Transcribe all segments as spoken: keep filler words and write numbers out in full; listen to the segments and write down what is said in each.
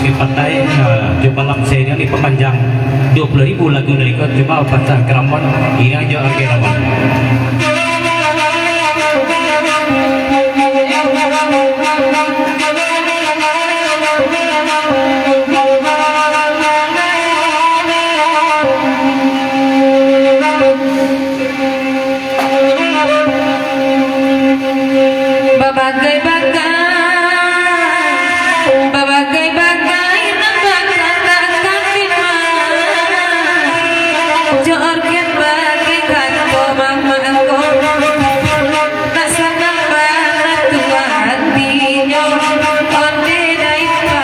Patai, eh, jo malam sairiang dipapanjang duo puluah ribu lagu dari ko, cuma pasan karamuan, iriang jo angkek ramuan. Babagai-bagai, babagai-bagai nan bakakak kami mah. Jo orgen bagai kato mamak ko. Nak sanang bana tu atinyo, onde daipa.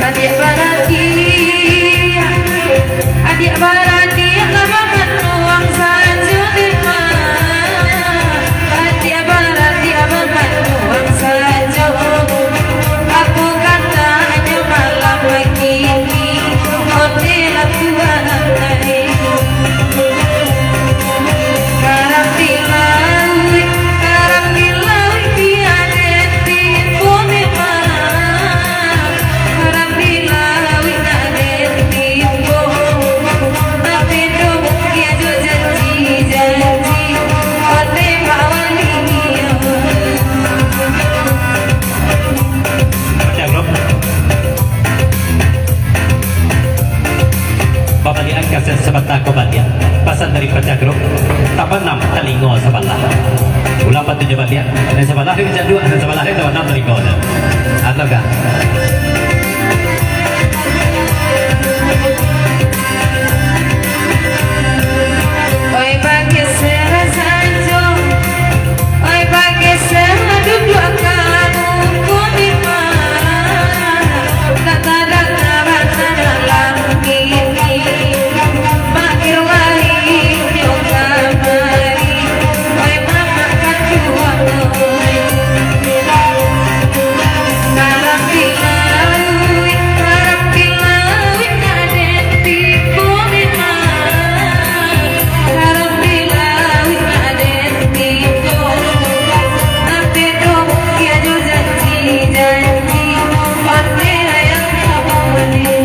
Adiak baradiak, adiak baradiak, lah bamanuang sajo dek mah. Adiak baradiak, bamanuang sajo. Apo katonyo malam kini, onde lah tuan ari. Karang di lauik, karang di lauik, tiadek tibo memang. Karang di lauik, tiadek tibo. Tapi dok kian jo janji-janji, onde Pak Wali. Pacah grup. Babaliakan kaset sabanta ko baliak. Pasan dari pacah grup. Tabanam talingo sabalah. Ulang batuju baliak. Nan sabalah ni macam duo, nan sabalah ni tabanam talingo tu. Atau kah? Oi, bageser sajo. Oi, bageser duduak kamu ko di ma. Tak tadanga dalam kini. Bakir wali nyo kamari. Oi, mamak kanduang, oi. Karang di lauik, karang di lauik, nak den tibo memang. Karang di lauik, nak den tibo. Tapi dok kian jo janji-janji, onde ayah tak boleh.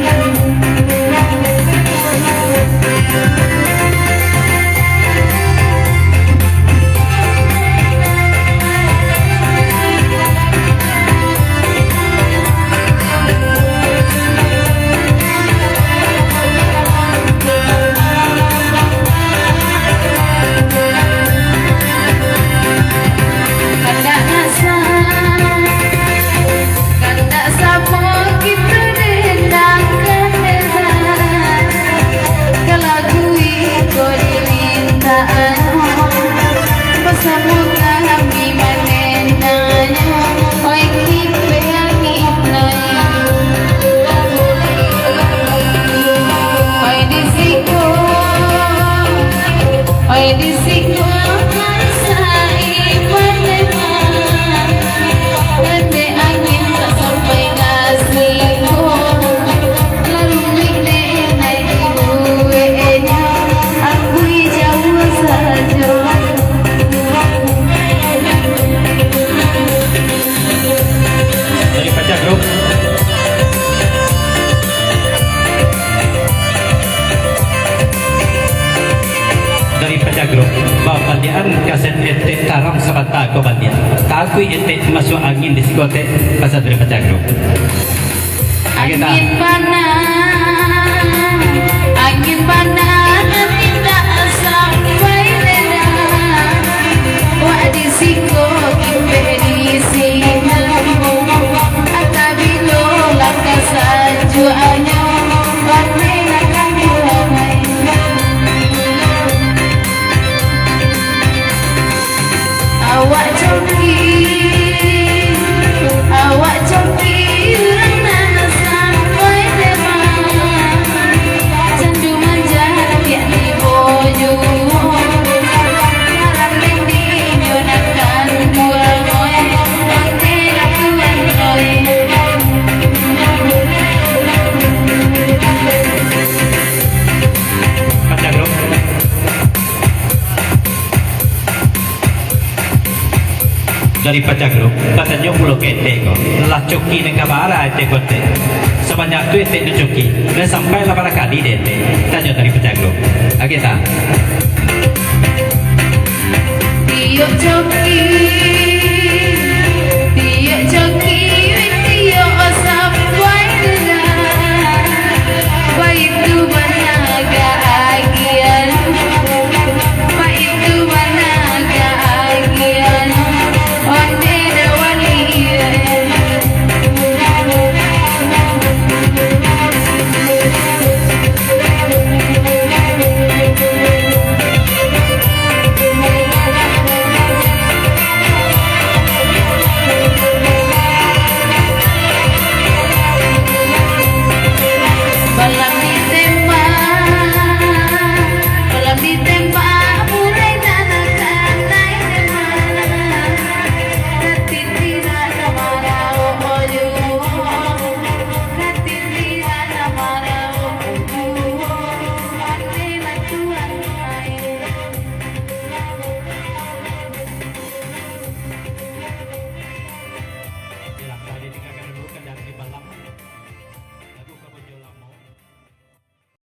Kandak samo kito dendangkan dendang. Ka lagu iko dimintaan, basamo kami manendangnyo. Oi, kipe angin lai. Oi, di siko. Oi, di siko, sai pandai mah. Ende angin tak sampai ka siko. Lalu naiak dibueknyo, akui jauah sajo. Dari pacah grup. Dari pacah grup. Babaliakan kaset etek taram sabanta ko baliak. Takuik etek masuak angin di siko etek, pasan dari pacah grup. Agak tak? Angin panah, angin panah, nan indak sampai reda. Wak di siko, kipe di siko. Ata bilo lah ka sajuaknyo, pandai lah ka buangai. Awak coki, awak coki, urang nan sampai dewek. Candu manjadiak tibo juo. Karambek dinyo nan kanduang, oi, ate lah tuo. Dari Pacah Grup, batanyo pulo ka etek ko, lah coki nan ka bara etek ko etek. Sabanyak tu etek nan coki, nan sampai lah bara kali dek etek. Tanyo dari Pacah Grup. Oke, ta. Iyo coki.